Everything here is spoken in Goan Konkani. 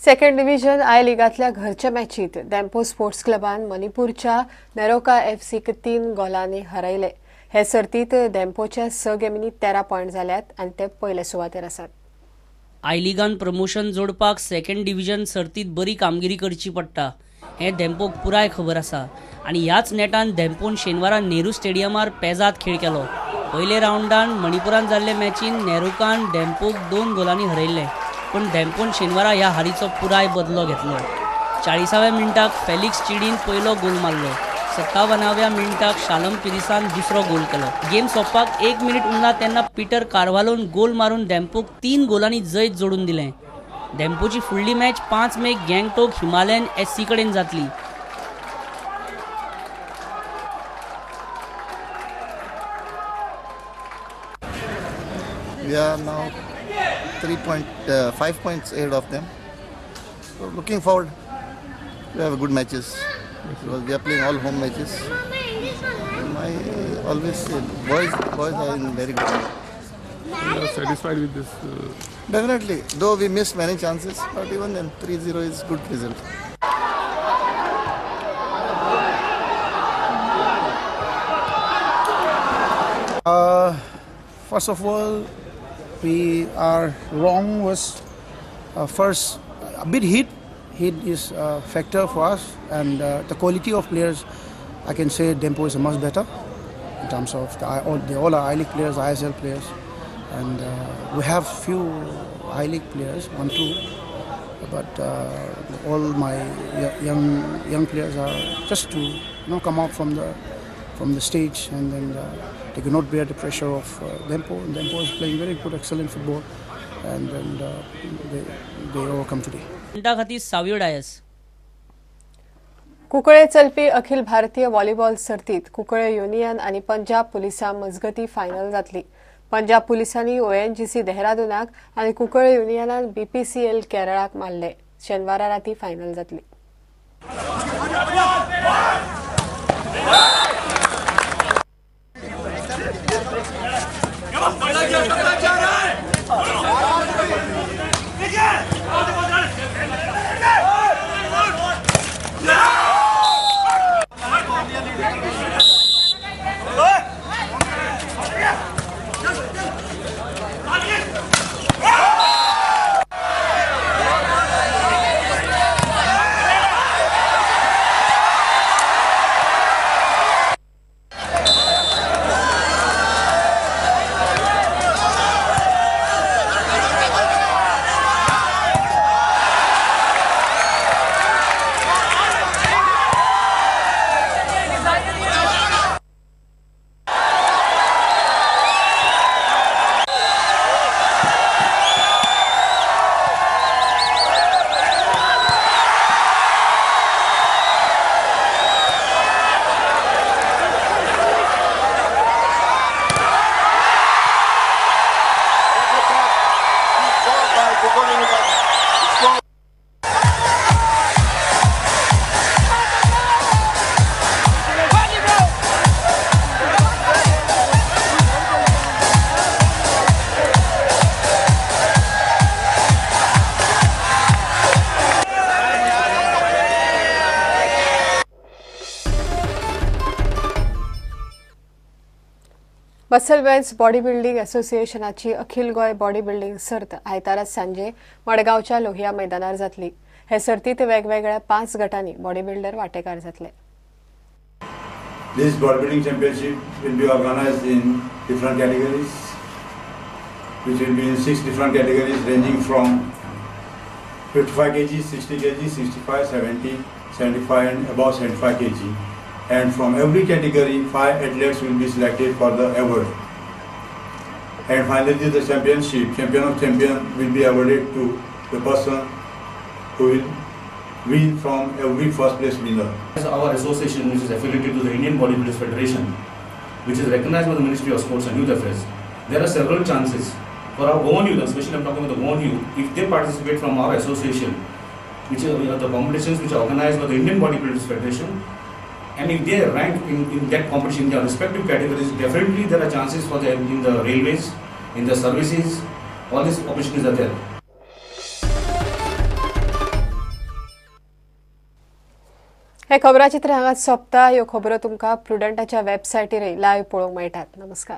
सेकंड डिव्हिजन I लिगांतल्या घरच्या मॅचीत धेंपो स्पोर्ट्स क्लबान मणिपूरच्या नेरोका एफसीक 3 गोलांनी हरयले. हे सर्तीत धेंपोच्या 6 गेमींनी 13 पॉयंट जाल्यात आनी ते पयले सुवातेर आसात. I लिगान प्रमोशन जोडपाक सेकंड डिव्हिजन सर्तीत बरी कामगिरी करची पडटा हें धेंपोक पुराय खबर आसा आनी ह्याच नेटान धेंपोन शेनवारा नेहरू स्टेडियमार पेजाद खेळ केलो. पयले रावंडान मणिपुरान जाल्ले मॅचीन नेरुकान धेंपोक 2 गोलांनी हरयल्ले, पूण धेंपोन शेनवारा ह्या हारीचो पुराय बदलो घेतलो. 40व्या मिनटाक फेलिक्स चिडीन पयलो गोल मारलो. 57व्या मिनटाक शालम पिरिसान दुसरो गोल केलो. गेम सोंपपाक 1 मिनीट उरला तेन्ना पिटर कार्वालोन गोल मारून धेंपोक 3 गोलांनी जैत जोडून दिलें. धेंपोची फुडली मॅच 5 मेक गँगटोक हिमालयन एससी कडेन जातली. We are now 3.5 points ahead of them. So looking forward to have good matches because we are playing all home matches. I always say boys are in very good shape. You are satisfied with this? Definitely, though we missed many chances, but even then 3-0 is good result. First of all, we are wrong was first a bit heat. Heat is a factor for us, and the quality of players, I can say Dempo is a much better in terms of they all are I-League players, ISL players, and we have few I-League players, 1, 2, but all my young players are just to come out from the stage, and then they cannot bear the pressure of Dempo. And Dempo is playing very good, excellent football, and they overcome today. खातीर सावियो डायस. कुंकळे चलपी अखिल भारतीय व्हॉलीबॉल सर्तीत कुंकळे युनियन आनी पंजाब पुलिसां मजगती फायनल जातली. पंजाब पुलिसांनी ओएनजीसी देहरादूनाक आनी कुंकळे युनियनान बीपीसीएल केरळाक मारले. शेनवारा राती फायनल जातली. मसल मेन्स बॉडी बिल्डिंग असोसिएशनाची अखिल गोंय बॉडी बिल्डिंग सर्त आयतारा सांजे मडगांवच्या लोहिया मैदानार जातली. हे सर्तीत वेगवेगळ्या 5 गटांनी बॉडी बिल्डर वांटेकार जातले. This body building championship will be organized in different categories, which will be in 6 different categories ranging from 55 kg, 60 kg, 65, 70, 75 and above 75 kg. And from every category, 5 athletes will be selected for the award. And finally, the championship, champion of champion, will be awarded to the person who will win from every first place winner. Our association, which is affiliated to the Indian Bodybuilders Federation, which is recognized by the Ministry of Sports and Youth Affairs, there are several chances for our own youth, especially I'm talking about the own youth, if they participate from our association, which are the competitions which are organized by the Indian Bodybuilders Federation, and if they rank in that competition in their respective categories, definitely there are chances for them in the railways, in the services, all these opportunities are there. हे खबराचित्र हांगाच सोंपता. ह्यो खबरो तुमकां प्रुडंटाच्या वेबसायटीरय लायव्ह पळोवंक मेळटात. नमस्कार.